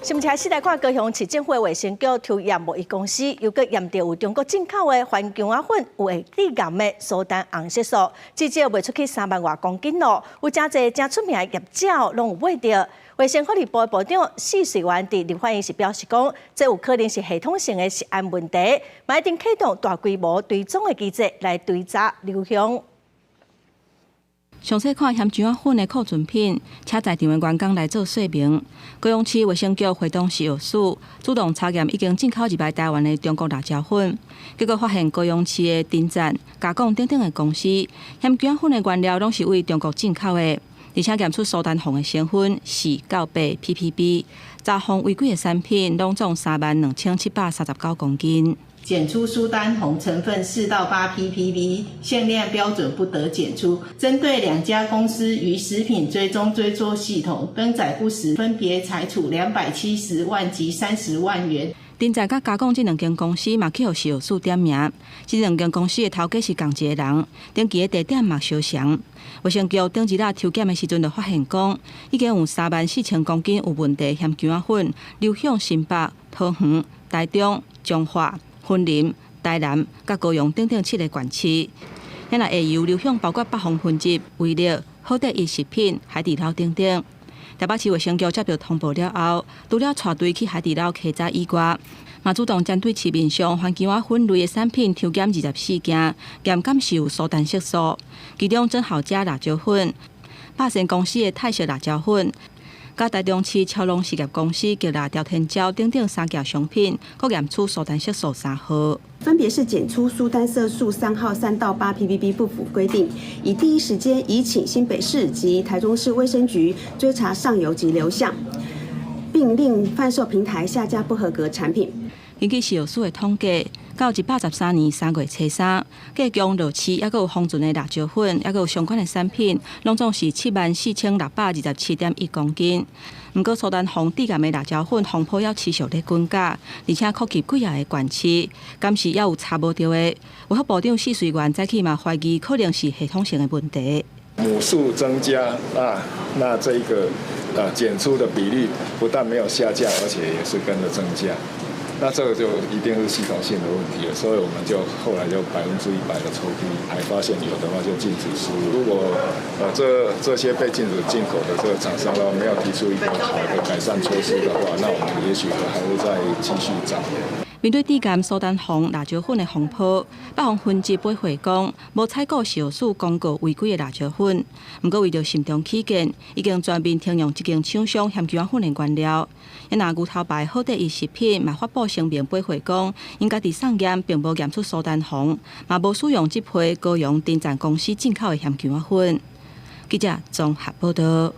新聞開始來看高雄市政府衛生局抽驗某一公司，又閣驗著有中國進口的番薑仔粉有會致癌的蘇丹紅色素，至少賣出去3萬外公斤咯。有誠濟誠出名的業者攏有買著。衛生福利部部長許瑞元佇立法院時表示講，這有可能是系統性的食安問題，嘛一定啟動大規模追蹤的機制來追查流向。詳細看鹹薑仔粉的庫存品，請在場的員工來做說明。高雄市衛生局會同食藥署主動查驗已經進口入來台灣的中國辣椒粉，結果發現高雄市的鼎贊、嘉廣等等的公司鹹薑仔粉的原料攏是為中國進口的，而且驗出蘇丹紅的成分4到8 ppb，查封違規的產品攏總32,739公斤。檢出蘇丹紅成分4到8 ppb，限量標準不得檢出。針對兩家公司於食品追蹤追溯系統登載不實，分別裁處270萬及30萬元。鼎贊佮嘉廣這兩間公司嘛去予食藥署點名，這兩間公司的頭家是仝一個人，登記的地點嘛相像。衛生局頂一日抽檢的時陣就發現講，已經有34,000公斤有問題鹹薑仔粉流向新北、桃園、台中、彰化、雲林、台南、佮高雄等等七个縣市，遐若下游流向包括北方分集、維力、好得一食品、海底撈等等。台北市衛生局接著通報了後，除了帶隊去海底撈稽查以外，嘛主動針對市面上番薑仔粉類的產品抽檢24件，驗敢是有蘇丹色素，其中真好食辣椒粉、百善公司的泰式辣椒粉，佮台中市超龍實業公司極辣朝天椒等等三件商品，閣驗出蘇丹色素3號。分別是檢出蘇丹色素3號3到8 ppb 不符規定，已第一時間移請新北市及台中市衛生局追查上游及流向，並令販售平台下架不合格產品。根據食藥署的統計，到113年3月初三，計共落市猶閣有封存的辣椒粉，猶閣有相關的產品，攏總是74,627.1公斤。毋過蘇丹紅致癌的辣椒粉風波猶持續咧滾價，而且擴及幾仔個縣市，敢是猶有查無著的。衛福部長許瑞元早起嘛懷疑可能是系統性的問題。母數增加，那這個檢出的比例不但沒有下降，而且也是跟着增加。那這個就一定是系統性的問題了，所以我們就後來就100%的抽批，還發現有的話就禁止輸入。如果這些被禁止進口的這個廠商呢，沒有提出一個好的改善措施的話，那我們也許還會再繼續漲。面對致癌蘇丹紅辣椒粉的風波，北方分集回講，無採購食藥署公告違規的辣椒粉。毋過為著慎重起見，已經全面停用這間廠商鹹薑仔粉的原料。若牛頭牌好得一食品嘛發布聲明回講，𪜶家己送驗並無驗出蘇丹紅，嘛無使用這批高雄鼎贊公司進口的鹹薑仔粉。記者綜合報道。